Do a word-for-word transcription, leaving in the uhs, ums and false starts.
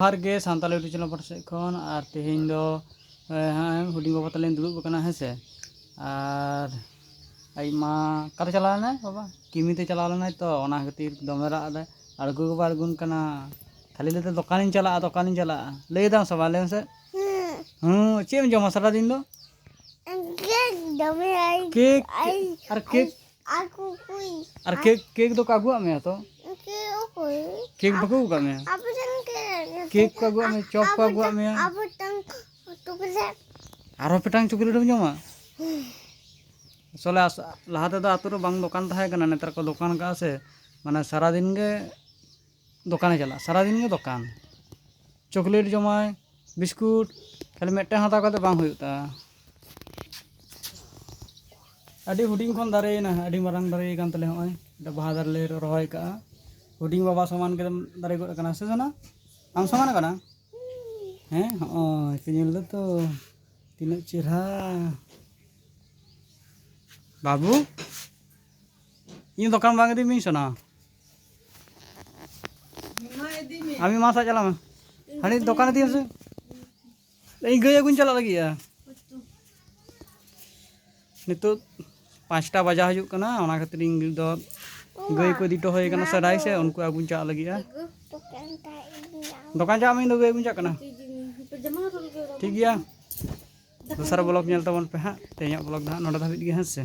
ᱡᱚᱦᱟᱨ ᱜᱮ Santal YouTube channel ᱯᱟᱦᱴᱟ ᱥᱮᱫ ᱠᱷᱚᱱ᱾ ᱟᱨ ᱛᱮᱦᱮᱧ ᱫᱚ, ᱮ, ᱦᱮᱸ, ᱦᱩᱰᱤᱧ ᱵᱟᱵᱟ ᱛᱟᱞᱮᱧ ᱫᱩᱲᱩᱵ ᱟᱠᱟᱱᱟ, ᱦᱮᱸ ᱥᱮ᱾ ᱟᱨ ᱟᱡ ᱢᱟ ᱚᱠᱟᱛᱮ ᱪᱟᱞᱟᱣ ᱞᱮᱱᱟᱭ ᱵᱟᱵᱟ? ᱠᱤᱢᱤ ᱛᱮ ᱪᱟᱞᱟᱣ ᱞᱮᱱᱟᱭ ᱛᱚ, ᱚᱱᱟ ᱠᱷᱟᱹᱛᱤᱨ ᱫᱚᱢᱮ ᱨᱟᱜ ᱮᱫᱟᱭ, ᱟᱬᱜᱚ ᱜᱮ ᱵᱟᱭ ᱟᱬᱜᱚᱱ ᱠᱟᱱᱟ᱾ ᱠᱷᱟᱹᱞᱤ ᱞᱟᱹᱭ ᱫᱚᱠᱟᱱᱤᱧ ᱪᱟᱞᱟᱜᱼᱟ, ᱫᱚᱠᱟᱱᱤᱧ ᱪᱟᱞᱟᱜᱼᱟ, ᱞᱟᱹᱭ ᱫᱟᱢ ᱥᱮ ᱵᱟᱝ? ᱞᱟᱹᱭ ᱢᱮᱥᱮ᱾ ᱦᱮᱸ᱾ ᱦᱮᱸ, ᱪᱮᱫ ᱮᱢ ᱡᱚᱢᱟ ᱥᱟᱨᱟᱫᱤᱱ ᱫᱚ? ᱠᱮᱠ ᱫᱚᱢᱮ ᱟᱭ-, ᱠᱮᱠ ᱟᱭ-, ᱟᱨ ᱠᱮᱠ ᱟᱭ-, ᱟᱨ ᱠᱩᱠᱩᱭ᱾ ᱟᱨ ᱠᱮᱠ, ᱠᱮᱠ ᱫᱚᱠᱚ ᱟᱹᱜᱩᱣᱟᱜ ᱢᱮᱭᱟ ᱛᱚ? ᱠᱮᱠ ᱚᱠᱚᱭ? ᱠᱮᱠ ᱵᱟᱠᱚ ᱟᱹᱜᱩ ᱠᱟᱜ ᱢᱮᱭᱟ? ᱟᱵᱚ ᱴᱷᱮᱱ ᱠᱮᱠ᱾ ᱠᱮᱠ ᱠᱚ ᱟᱹᱜᱩᱣᱟᱜ ᱢᱮᱭᱟ, ᱪᱚᱯ ᱠᱚ ᱟᱵᱚ ᱟᱹᱜᱩᱣᱟᱜ ᱴᱷᱮᱱ, ᱢᱮᱭᱟ᱾ ᱟᱵᱚ ᱴᱷᱮᱱ ᱪᱚᱠᱞᱮᱴ᱾ ᱟᱨᱦᱚᱸ ᱯᱮᱴᱟᱝ ᱪᱚᱠᱞᱮᱴ ᱮᱢ ᱡᱚᱢᱟ? ᱟᱥᱚᱞᱮ ᱟᱥ-, ᱞᱟᱦᱟ ᱛᱮᱫᱚ ᱟᱹᱛᱩ ᱨᱮ ᱵᱟᱝ ᱫᱚᱠᱟᱱ ᱛᱟᱦᱮᱸ ᱠᱟᱱᱟ, ᱱᱮᱛᱟᱨ ᱠᱚ ᱫᱚᱠᱟᱱ ᱠᱟᱜᱼᱟ ᱥᱮ, ᱢᱟᱱᱮ ᱥᱟᱨᱟᱫᱤᱱ ᱜᱮ ᱫᱚᱠᱟᱱᱮ ᱪᱟᱞᱟᱜᱼᱟ, ᱥᱟᱨᱟᱫᱤᱱ ᱜᱮ ᱫᱚᱠᱟᱱ᱾ ᱪᱚᱠᱞᱮᱴ ᱡᱚᱢᱟᱭ, ᱵᱤᱥᱠᱩᱴ, ᱠᱷᱟᱹᱞᱤ ᱢᱤᱫᱴᱮᱱ ᱦᱟᱛᱟᱣ ᱠᱟᱛᱮ ᱵᱟᱝ ᱦᱩᱭᱩᱜ ᱛᱟᱭᱟ᱾ ᱟᱹᱰᱤ ᱦᱩᱰᱤᱧ ᱠᱷᱚᱱ ᱫᱟᱨᱮᱭᱮᱱᱟ, ᱟᱹᱰᱤ ᱢᱟᱨᱟᱝ ᱫᱟᱨᱮ ᱠᱟᱱ ᱛᱟᱞᱮᱭᱟ᱾ ᱦᱚᱸᱜᱼᱚᱭ ᱢᱤᱫᱴᱮᱱ ᱵᱟᱦᱟ ᱫᱟᱨᱮ ᱞᱮ ᱨᱚᱦᱚᱭ ᱠᱟᱜᱼᱟ, ᱦᱩᱰᱤᱧ ᱵᱟᱵᱟ ᱥᱚᱢᱟᱱ ᱜᱮ ᱫᱟᱨᱮ ᱜᱚᱫ ᱟᱠᱟᱱᱟ, ᱥᱮ ᱥᱚᱱᱟ? ᱟᱢ ᱥᱚᱢᱟᱱ ᱟᱠᱟᱱᱟ? ᱦᱮᱸ, ᱦᱚᱸᱜᱼᱚᱭ ᱯᱮ ᱧᱮᱞ ᱫᱟᱛᱚ, ᱛᱤᱱᱟᱹᱜ ᱪᱮᱦᱨᱟ᱾ ᱵᱟᱹᱵᱩ, ᱤᱧ ᱫᱚᱠᱟᱱ ᱵᱟᱝ ᱤᱫᱤ ᱢᱤᱭᱟᱹᱧ ᱥᱚᱱᱟ᱾ ᱟᱢ ᱢᱟ ᱥᱟᱜ ᱪᱟᱞᱟᱜ ᱢᱮ᱾ ᱦᱟᱹᱱᱤ ᱫᱚᱠᱟᱱ ᱤᱫᱤ ᱢᱮᱥᱮ᱾ ᱤᱧ ᱜᱟᱹᱭ ᱟᱹᱜᱩᱧ ᱪᱟᱞᱟᱜ ᱞᱟᱹᱜᱤᱫᱼᱟ᱾ ᱱᱤᱛᱚᱜ ᱯᱟᱸᱪᱴᱟ ᱵᱟᱡᱟᱣ ᱦᱤᱡᱩᱜ ᱠᱟᱱᱟ, ᱚᱱᱟ ᱠᱷᱟᱹᱛᱤᱨ ᱤᱧ ᱫᱚ ᱜᱟᱹᱭ ᱠᱚ ᱤᱫᱤ ᱦᱚᱴᱚ ᱦᱩᱭ ᱠᱟᱱᱟ ᱥᱮ ᱰᱟᱹᱦᱤ ᱥᱮᱫ, ᱩᱱᱠᱩ ᱟᱹᱜᱩᱧ ᱪᱟᱞᱟᱜ ᱞᱟᱹᱜᱤᱫᱼᱟ᱾ ᱫᱚᱠᱟᱱ ᱪᱟᱞᱟᱜ ᱢᱮ, ᱤᱧ ᱫᱚ ᱜᱟᱹᱭ ᱟᱹᱜᱩᱧ ᱪᱟᱞᱟᱜ ᱠᱟᱱᱟ᱾ ᱴᱷᱤᱠ ᱜᱮᱭᱟ, ᱫᱚᱥᱟᱨ ᱵᱞᱚᱜ ᱧᱮᱞ ᱛᱟᱵᱚᱱ ᱯᱮ ᱦᱟᱸᱜ᱾ ᱛᱮᱦᱮᱧᱟᱜ ᱵᱞᱚᱜ ᱫᱚ ᱦᱟᱸᱜ ᱱᱚᱰᱮ ᱫᱷᱟᱹᱵᱤᱡ ᱜᱮ, ᱦᱮᱸ ᱥᱮ᱾